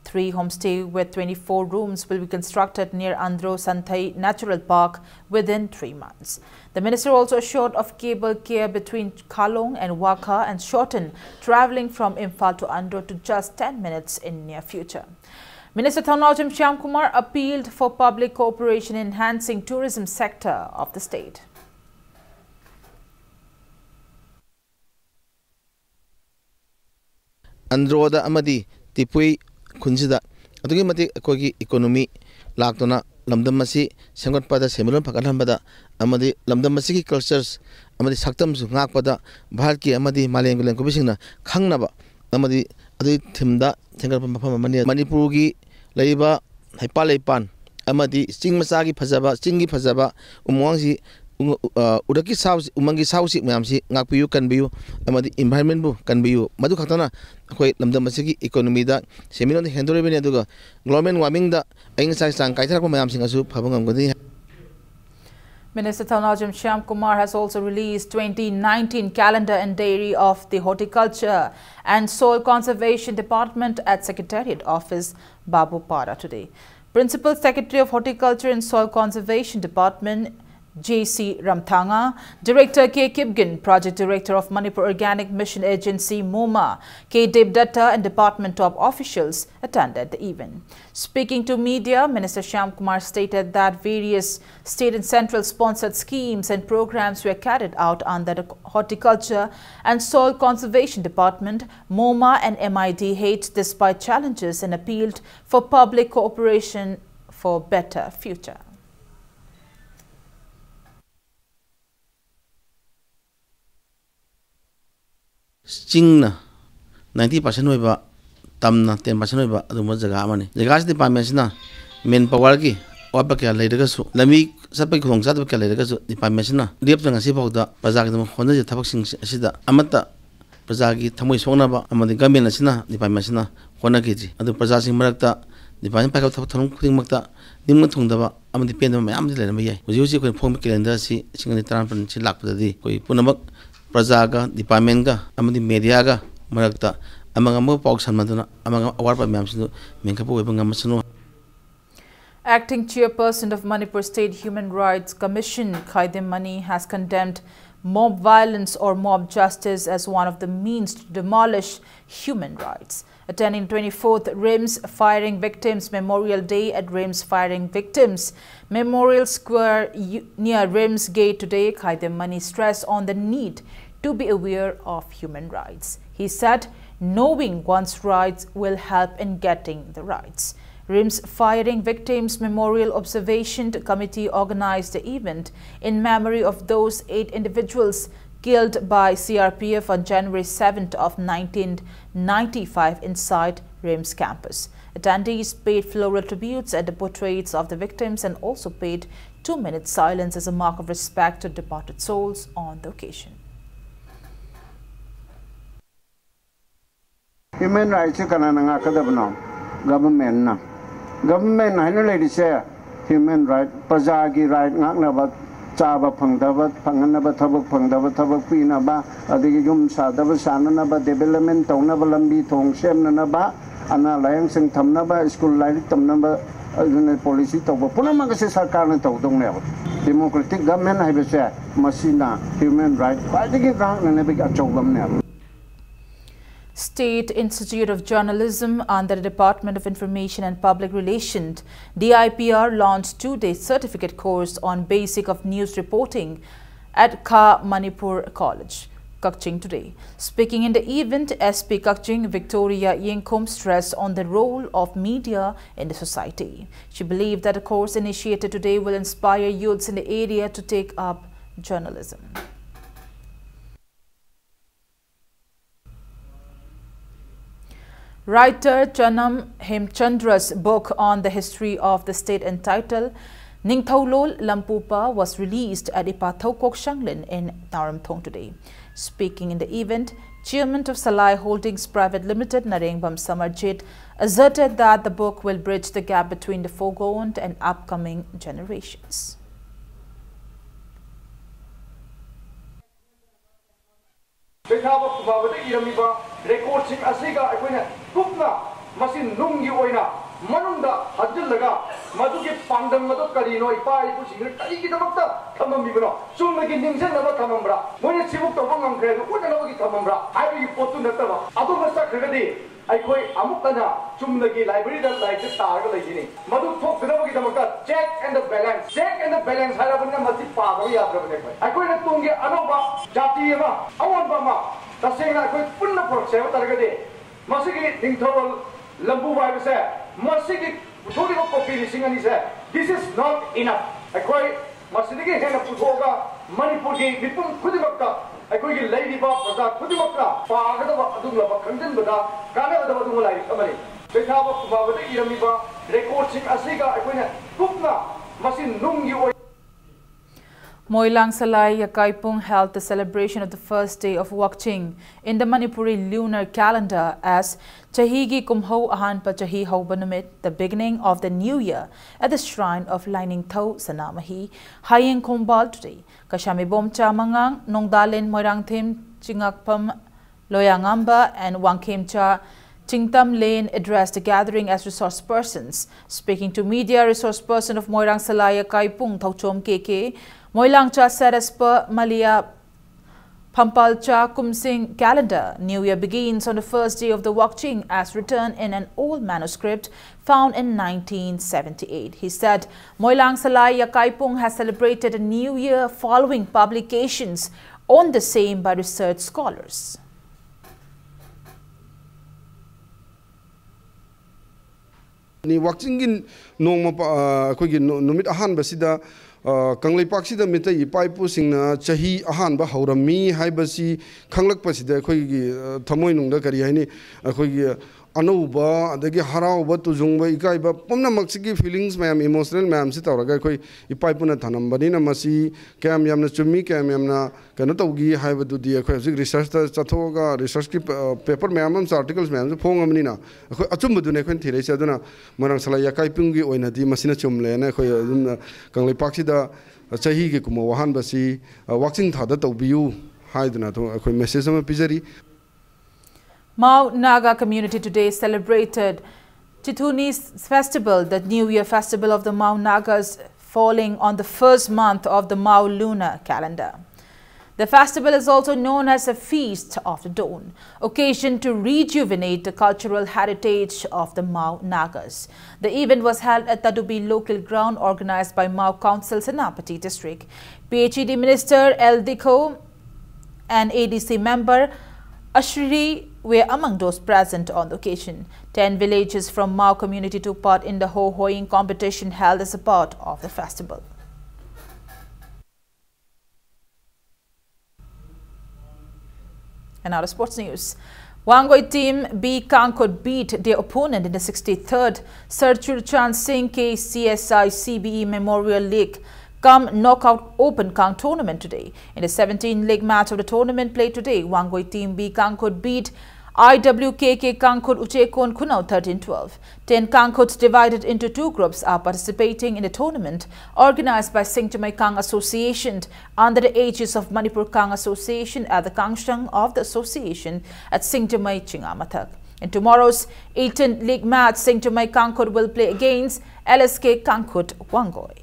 Three homestay with twenty-four rooms will be constructed near Andro Santhei Natural Park within three months. The minister also assured of cable car between Khalong and Wakha and shorten travelling from Imphal to Andro to just ten minutes in near future. Minister Thaunawcham Shyamkumar appealed for public cooperation in enhancing tourism sector of the state. ꯑꯟꯗ꯭ꯔꯣꯗ ꯑꯃꯗꯤ ꯇꯤꯄꯨꯏ ꯈꯨꯟꯁꯤꯗ ꯑꯗꯨꯛꯀꯤ ꯃꯇꯤꯛ ꯑꯩꯈꯣꯏꯒꯤ economy ꯂꯥꯛꯇꯨꯅ ꯂꯝꯗꯝ ꯑꯁꯤ ꯁꯦꯝꯒꯠꯄꯗ, ꯁꯦꯟꯃꯤꯠꯂꯣꯟ ꯐꯒꯠꯍꯟꯕꯗ ꯑꯃꯗꯤ ꯂꯝꯗꯝ ꯑꯁꯤꯒꯤ ꯀꯜꯆꯔꯁ ꯑꯃꯗꯤ ꯁꯛꯇꯝꯁꯨ ꯉꯥꯛꯄꯗ ꯚꯥꯔꯠꯀꯤ ꯑꯃꯗꯤ ꯃꯥꯂꯦꯝꯒꯤ ꯂꯝꯀꯣꯏꯕꯁꯤꯡꯅ ꯈꯪꯅꯕ ꯑꯃꯗꯤ ꯑꯗꯨꯒꯤ ꯊꯤꯝꯗ ꯁꯦꯝꯒꯠꯄ ꯃꯐꯝ ꯑꯃꯅꯤ꯫ ꯃꯅꯤꯄꯨꯔꯒꯤ ꯂꯩꯔꯤꯕ ꯍꯩꯄꯥꯜ ꯂꯩꯄꯥꯟ ꯑꯃꯗꯤ ꯆꯤꯡ ꯃꯆꯥꯒꯤ ꯐꯖꯕ, ꯆꯤꯡꯒꯤ ꯐꯖꯕ, ꯎꯃꯪ ꯋꯥꯃꯪꯁꯤ, ꯎ-, ꯑ, ꯎꯔꯛꯀꯤ ꯁꯥ ꯎꯆꯦꯛ, ꯎꯃꯪꯒꯤ ꯁꯥ ꯎꯆꯦꯛ ꯃꯌꯥꯝꯁꯤ ꯉꯥꯛꯄꯤꯌꯨ, ꯀꯟꯕꯤꯌꯨ ꯑꯃꯗꯤ ꯏꯟꯚꯥꯏꯔꯟꯃꯦꯟꯕꯨ ꯀꯟꯕꯤꯌꯨ꯫ ꯃꯗꯨ ꯈꯛꯇꯅ ꯑꯩꯈꯣꯏ ꯂꯝꯗꯝ ꯑꯁꯤꯒꯤ ꯏꯀꯣꯅꯣꯃꯤꯗ ꯁꯦꯟꯃꯤꯠꯂꯣꯟꯗ ꯍꯦꯟꯗꯣꯔꯤꯕꯅꯤ, ꯑꯗꯨꯒ ꯒ꯭ꯂꯣꯕꯦꯜ ꯋꯥꯔꯃꯤꯡꯗ ꯑꯏꯪ ꯑꯁꯥꯒꯤ ꯆꯥꯡ ꯀꯥꯏꯊꯔꯛꯄ ꯃꯌꯥꯝꯁꯤꯡ ꯑꯁꯨ ꯐꯕ ꯉꯝꯒꯅꯤ꯫ Minister Thounaojam Shyamkumar has also released twenty nineteen calendar and diary of the Horticulture and Soil Conservation Department at Secretariat Office, Babupara today. Principal Secretary of Horticulture and Soil Conservation Department, J C Ramthanga, Director K Kipgen, Project Director of Manipur Organic Mission Agency, MOMA, K Debdatta, and department top officials attended the event. Speaking to media, Minister Shyamkumar stated that various state and central sponsored schemes and programs were carried out under the Horticulture and Soil Conservation Department, MOMA and MIDH, despite challenges, and appealed for public cooperation for better future. ꯆꯤꯡꯅ ninety percent ꯑꯣꯏꯕ, ꯇꯝꯅ ten percent ꯑꯣꯏꯕ ꯑꯗꯨꯒꯨꯝꯕ ꯖꯒꯥ ꯑꯃꯅꯤ꯫ ꯖꯒꯥꯁꯤ departmentꯁꯤꯅ main powerꯒꯤ ꯑꯋꯥꯠꯄ ꯀꯌꯥ ꯂꯩꯔꯒꯁꯨ, ꯂꯝꯕꯤ ꯆꯠꯄꯒꯤ ꯈꯨꯗꯣꯡꯆꯥꯗꯕ ꯀꯌꯥ ꯂꯩꯔꯒꯁꯨ, departmentꯁꯤꯅ ꯂꯦꯞꯇꯅ ꯉꯁꯤ ꯐꯥꯎꯗ ꯄ꯭ꯔꯖꯥꯒꯤꯗꯃꯛ ꯍꯣꯠꯅꯖ ꯊꯕꯛꯁꯤꯡ ꯑꯁꯤꯗ ꯑꯃꯠꯇ ꯄ꯭ꯔꯖꯥꯒꯤ ꯊꯃꯣꯏ ꯁꯣꯛꯅꯕ ꯑꯃꯗꯤ government ꯑꯁꯤꯅ, departmentꯁꯤꯅ ꯍꯣꯠꯅꯈꯤꯗ꯭ꯔꯤ꯫ ꯑꯗꯨ ꯄ꯭ꯔꯖꯥꯁꯤꯡ ꯃꯔꯛꯇ department ꯄꯥꯏꯈꯠꯄ ꯊꯕꯛ ꯊꯧꯔꯝ ꯈꯨꯗꯤꯡꯃꯛꯇ ꯅꯤꯡꯕ ꯊꯨꯡꯗꯕ ꯑꯃꯗꯤ ꯄꯦꯟꯗꯕ ꯃꯌꯥꯝ ꯑꯃꯗꯤ ꯂꯩꯔꯝꯕ ꯌꯥꯏ꯫ ꯍꯧꯖꯤꯛ ꯍꯧꯖꯤꯛ ꯑꯩꯈꯣꯏꯅ ꯐꯣꯡꯕ calendar ꯑꯁꯤ ꯂꯤꯁꯤꯡ ꯑꯅꯤ ꯇꯔꯥꯃꯥꯄꯟ ꯑꯁꯤ ꯂꯥꯛꯄꯗꯗꯤ ꯑꯩꯈꯣꯏ ꯄꯨꯝꯅꯃꯛ ꯄ꯭ꯔꯖꯥꯒ, departmentꯒ ꯑꯃꯗꯤ mediaꯒ ꯃꯔꯛꯇ ꯑꯃꯒ ꯑꯃꯒ ꯄꯥꯎ ꯁꯟꯅꯗꯨꯅ ꯑꯃꯒ ꯑꯋꯥꯠꯄ ꯃꯌꯥꯝꯁꯤꯡꯗꯨ ꯃꯦꯟꯈꯠꯄ ꯑꯣꯏꯕ ꯉꯝꯃꯁꯅꯨ꯫ Acting Chairperson of Manipur State Human Rights Commission, Khaidem Mani, has condemned mob violence or mob justice as one of the means to demolish human rights. Attending twenty-fourth RIMS Firing Victims Memorial Day at RIMS Firing Victims Memorial Square, u- near RIMS Gate today, Khaidem Mani stressed on the need to be aware of human rights. He said, "Knowing one's rights will help in getting the rights." RIMS Firing Victims Memorial Observation Committee organized the event in memory of those eight individuals killed by C R P F on January seventh of nineteen ninety-five inside RIMS campus. Attendees paid floral tributes at the portraits of the victims and also paid two minutes silence as a mark of respect to departed souls on the occasion. Human rightꯁꯦ ꯀꯅꯥꯅ ꯉꯥꯛꯀꯗꯕꯅꯣ? Governmentꯅ꯫ Government ꯍꯥꯏꯅ ꯂꯩꯔꯤꯁꯦ human right, ꯄ꯭ꯔꯖꯥꯒꯤ right ꯉꯥꯛꯅꯕ, ꯆꯥꯕ ꯐꯪꯗꯕ ꯐꯪꯍꯟꯅꯕ, ꯊꯕꯛ ꯐꯪꯗꯕ ꯊꯕꯛ ꯄꯤꯅꯕ, ꯑꯗꯒꯤ ꯌꯨꯝ ꯁꯥꯗꯕ ꯁꯥꯅꯅꯕ, ꯗꯤꯕꯦꯂꯞꯃꯦꯟ ꯇꯧꯅꯕ, ꯂꯝꯕꯤ ꯊꯣꯡ ꯁꯦꯝꯅꯅꯕ, ꯑꯅꯥ ꯂꯥꯌꯦꯡꯁꯪ ꯊꯝꯅꯕ, ꯁ꯭ꯀꯨꯜ ꯂꯥꯏꯔꯤꯛ ꯇꯝꯅꯕ, ꯑꯗꯨꯅ ꯄꯣꯂꯤꯁꯤ ꯇꯧꯕ ꯄꯨꯝꯅꯃꯛ ꯑꯁꯤ ꯁꯔꯀꯥꯔꯅ ꯇꯧꯗꯧꯅꯦꯕ꯫ ꯗꯦꯃꯣꯀ꯭ꯔꯦꯇꯤꯛ ꯒꯚꯔꯟꯃꯦꯟ ꯍꯥꯏꯕꯁꯦ ꯃꯁꯤꯅ ꯍ꯭ꯌꯨꯃꯦꯟ ꯔꯥꯏꯠ ꯈ꯭ꯋꯥꯏꯗꯒꯤ ꯉꯥꯛꯅꯅꯕꯒꯤ ꯑꯆꯧꯕ ꯑꯃꯅꯦꯕ꯫ State Institute of Journalism under the Department of Information and Public Relations, D I P R, launched two-day certificate course on basic of news reporting at Kha Manipur College, Kakching today. Speaking in the event, S P Kakching Victoria Yingkum stressed on the role of media in the society. She believed that the course initiated today will inspire youths in the area to take up journalism. Writer Chanam Hemchandra's book on the history of the state entitled Ningthoulol Lampupa was released at Ipathau Kokshanglen in Naramthong today. Speaking in the event, Chairman of Salai Holdings Private Limited, Narengbam Samarjit, asserted that the book will bridge the gap between the foregone and upcoming generations. ꯆꯩꯊꯥꯕ ꯈꯨꯕꯥꯕꯗ ꯏꯔꯝꯃꯤꯕ ꯔꯦꯀꯣꯔꯗꯁꯤꯡ ꯑꯁꯤꯒ ꯑꯩꯈꯣꯏꯅ ꯀꯨꯞꯅ ꯃꯁꯤ ꯅꯨꯡꯒꯤ ꯑꯣꯏꯅ ꯃꯅꯨꯡꯗ ꯍꯟꯖꯤꯜꯂꯒ ꯃꯗꯨꯒꯤ ꯄꯥꯡꯒꯜ ꯑꯗꯨ ꯀꯔꯤꯅꯣ, ꯏꯄꯥ ꯏꯄꯨꯁꯤꯡꯅ ꯀꯔꯤꯒꯤꯗꯃꯛꯇ ꯊꯝꯃꯝꯃꯤꯕꯅꯣ? ꯆꯨꯝꯅꯒꯤ ꯅꯤꯡꯁꯤꯡꯅꯕ ꯊꯝꯃꯝꯕ꯭ꯔꯥ? ꯃꯣꯏꯅ ꯁꯤꯕꯨꯛ ꯇꯧꯕ ꯉꯝꯈ꯭ꯔꯦ ꯑꯗꯨ ꯎꯠꯅꯅꯕꯒꯤ ꯊꯝꯃꯝꯕ꯭ꯔꯥ ꯍꯥꯏꯕꯒꯤ ꯄꯣꯠꯇꯨ ꯅꯠꯇꯕ, ꯑꯗꯨꯝꯅ ꯆꯠꯈ꯭ꯔꯒꯗꯤ ꯑꯩꯈꯣꯏ ꯑꯃꯨꯛ ꯍꯟꯅ ꯆꯨꯝꯅꯒꯤ ꯂꯥꯏꯕ꯭ꯔꯦꯔꯤꯗ ꯂꯥꯏꯔꯤꯛꯁꯦ ꯇꯥꯔꯒ ꯂꯩꯈꯤꯅꯤ꯫ ꯃꯗꯨ ꯊꯣꯛꯇꯅꯕꯒꯤꯗꯃꯛꯇ check and the balance, check and the balance ꯍꯥꯏꯔꯕꯅꯤꯅ ꯃꯁꯤ ꯄꯥꯗꯕ ꯌꯥꯗ꯭ꯔꯕꯅꯤ꯫ ꯑꯩꯈꯣꯏ, ꯑꯩꯈꯣꯏꯅ ꯇꯨꯡꯒꯤ ꯑꯅꯧꯕ ꯖꯥꯇꯤ ꯑꯃ, ꯑꯑꯣꯟꯕ ꯑꯃ ꯇꯁꯦꯡꯅ ꯑꯩꯈꯣꯏ ꯄꯨꯟꯅ ꯄꯨꯔꯛꯁꯦ ꯍꯥꯏꯕ ꯇꯥꯔꯒꯗꯤ, ꯃꯁꯤꯒꯤ ꯅꯤꯡꯊꯧꯔꯣꯜ ꯂꯝꯕꯨꯕ ꯍꯥꯏꯕꯁꯦ, ꯃꯁꯤꯒꯤ ꯄꯨꯊꯣꯛꯂꯤꯕ ꯀꯣꯄꯤ ꯂꯤꯁꯤꯡ ꯑꯅꯤꯁꯦ, this is not enough꯫ ꯑꯩꯈꯣꯏ ꯃꯁꯤꯗꯒꯤ ꯍꯦꯟꯅ ꯄꯨꯊꯣꯛꯑꯒ ꯃꯅꯤꯄꯨꯔꯒꯤ ꯃꯤꯄꯨꯝ ꯈꯨꯗꯤꯡꯃꯛꯇ, ꯑꯩꯈꯣꯏꯒꯤ ꯂꯩꯔꯤꯕ ꯄ꯭ꯔꯖꯥ ꯈꯨꯗꯤꯡꯃꯛꯇ ꯄꯥꯒꯗꯕ ꯑꯗꯨꯒꯨꯝꯂꯕ, ꯈꯪꯖꯤꯟꯕꯗ ꯀꯥꯟꯅꯒꯗꯕ ꯑꯗꯨꯒꯨꯝꯕ ꯂꯥꯏꯔꯤꯛ ꯑꯃꯅꯤ꯫ ꯆꯩꯊꯥꯕ ꯈꯨꯕꯥꯕꯗ ꯏꯔꯝꯃꯤꯕ ꯔꯦꯀꯣꯔꯗꯁꯤꯡ ꯑꯁꯤꯒ ꯑꯩꯈꯣꯏꯅ ꯀꯨꯞꯅ ꯃꯁꯤ ꯅꯨꯡꯒꯤ ꯑꯣꯏ Moilang Salai Yakaipung held the celebration of the first day of Wakching in the Manipuri lunar calendar as Chahigi Kumhou Ahanpa Chahi Houba Numit, the beginning of the new year, at the shrine of Lainingthou Sanamahi, Hayeng Khombal today. Kashami Bomcha Mangang, Nongdalen Moirangthim Chingakpam Loyangamba and Wangkhemcha Chingtam Lane addressed the gathering as resource persons. Speaking to media, resource person of Moirang Salai Yakaipung Thauchom K K, Moilangcha said as per Malia Pampalcha Kumsing calendar, New Year begins on the first day of the Wakching as written in an old manuscript found in nineteen seventy-eight. He said Moilang Salai Yakaipung has celebrated a new year following publications on the same by research scholars. ꯅꯤ ꯋꯥꯛꯆꯤꯡꯒꯤ ꯅꯣꯡꯃ ꯄ-, ꯑ, ꯑꯩꯈꯣꯏꯒꯤ ꯅꯨ-, ꯅꯨꯃꯤꯠ ꯑꯍꯥꯟꯕꯁꯤꯗ, ꯑ, ꯀꯪꯂꯩꯄꯥꯛꯁꯤꯗ ꯃꯤꯇꯩ ꯏꯄꯥ ꯏꯄꯨꯁꯤꯡꯅ ꯆꯍꯤ ꯑꯍꯥꯟꯕ ꯍꯧꯔꯝꯃꯤ ꯍꯥꯏꯕꯁꯤ ꯈꯪꯂꯛꯄꯁꯤꯗ ꯑꯩꯈꯣꯏꯒꯤ, ꯑ, ꯊꯃꯣꯏꯅꯨꯡꯗ ꯀꯔꯤ ꯍꯥꯏꯅꯤ, ꯑꯩꯈꯣꯏꯒꯤ ꯑꯅꯧꯕ, ꯑꯗꯒꯤ ꯍꯔꯥꯎꯕ, ꯇꯨꯖꯨꯡꯕ, ꯏꯀꯥꯏꯕ ꯄꯨꯝꯅꯃꯛꯁꯤꯒꯤ feelings ꯃꯌꯥꯝ, emotional ꯃꯌꯥꯝꯁꯤ ꯇꯧꯔꯒ ꯑꯩꯈꯣꯏ ꯏꯄꯥ ꯏꯄꯨꯅ ꯊꯝꯂꯝꯕꯅꯤꯅ ꯃꯁꯤ ꯀꯌꯥꯝ ꯌꯥꯝꯅ ꯆꯨꯝꯃꯤ, ꯀꯌꯥꯝ ꯌꯥꯝꯅ ꯀꯩꯅꯣ ꯇꯧꯈꯤ ꯍꯥꯏꯕꯗꯨꯗꯤ ꯑꯩꯈꯣꯏ ꯍꯧꯖꯤꯛ researchꯇ ꯆꯠꯊꯣꯛꯑꯒ researchꯀꯤ ꯄ-, paper ꯃꯌꯥꯝ ꯑꯃꯁꯨ, articles ꯃꯌꯥꯝꯁꯨ ꯐꯣꯡꯉꯕꯅꯤꯅ ꯑꯩꯈꯣꯏ ꯑꯆꯨꯝꯕꯗꯨꯅꯦ ꯑꯩꯈꯣꯏꯅ ꯊꯤꯔꯛꯏꯁꯦ꯫ ꯑꯗꯨꯅ ꯃꯣꯏꯔꯥꯡ ꯁꯂꯥꯏ ꯌꯥꯀꯥꯏꯄꯨꯡꯒꯤ ꯑꯣꯏꯅꯗꯤ ꯃꯁꯤꯅ ꯆꯨꯝꯂꯦꯅ ꯑꯩꯈꯣꯏ ꯑꯗꯨꯝ ꯀꯪꯂꯩꯄꯥꯛꯁꯤꯗ ꯆꯍꯤꯒꯤ ꯀꯨꯝꯍꯧ ꯑꯍꯥꯟꯕꯁꯤ, ꯑ, ꯋꯥꯛꯆꯤꯡ ꯊꯥꯗ ꯇꯧꯕꯤꯌꯨ ꯍꯥꯏꯗꯨꯅ ꯑꯗꯨꯝ ꯑꯩꯈꯣꯏ message ꯑꯃ ꯄꯤꯖꯔꯤ꯫ Mao Naga community today celebrated Chithuni festival, the New Year festival of the Mao Nagas, falling on the first month of the Mao lunar calendar. The festival is also known as a Feast of the Dawn, occasion to rejuvenate the cultural heritage of the Mao Nagas. The event was held at Tadubi local ground, organized by Mao Council Senapati District. P H E D Minister L Dikho and A D C member Ashri were among those present on the occasion. Ten villages from Mao community took part in the Ho Hoing competition held as a part of the festival. And now to sports news. Wangoi team B Kangkut beat their opponent in the sixty-third Sir Churchan Singh K C S I C B E Memorial League cum Knockout Open Kang tournament today. In the seventeenth leg match of the tournament played today, Wangoi team B Kangkhut beat I W K K Kangkhut Uchekon Khunau thirteen twelve. Ten Kangkhuts divided into two groups are participating in the tournament organized by Singtamei Kang Association under the aegis of Manipur Kang Association at the Kangshang of the association at Singtamei Chingamathak. In tomorrow's eighteenth league match, Singtamei Kangkhut will play against L S K Kangkhut Wangoi.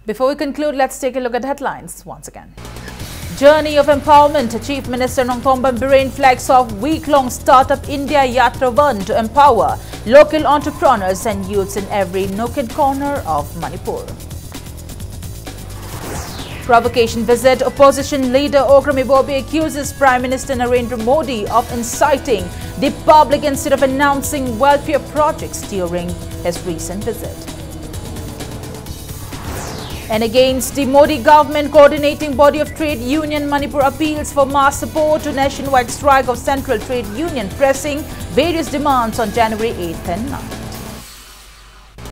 Before we conclude, let's take a look at headlines once again. Journey of empowerment. Chief Minister Nongthombam Biren flags off week-long Startup India Yatra one to empower local entrepreneurs and youths in every nook and corner of Manipur. Provocation visit. Opposition leader Okram Ibobi accuses Prime Minister Narendra Modi of inciting the public instead of announcing welfare projects during his recent visit. And against the Modi government, coordinating body of trade union Manipur appeals for mass support to nationwide strike of central trade union, pressing various demands on January eighth and ninth.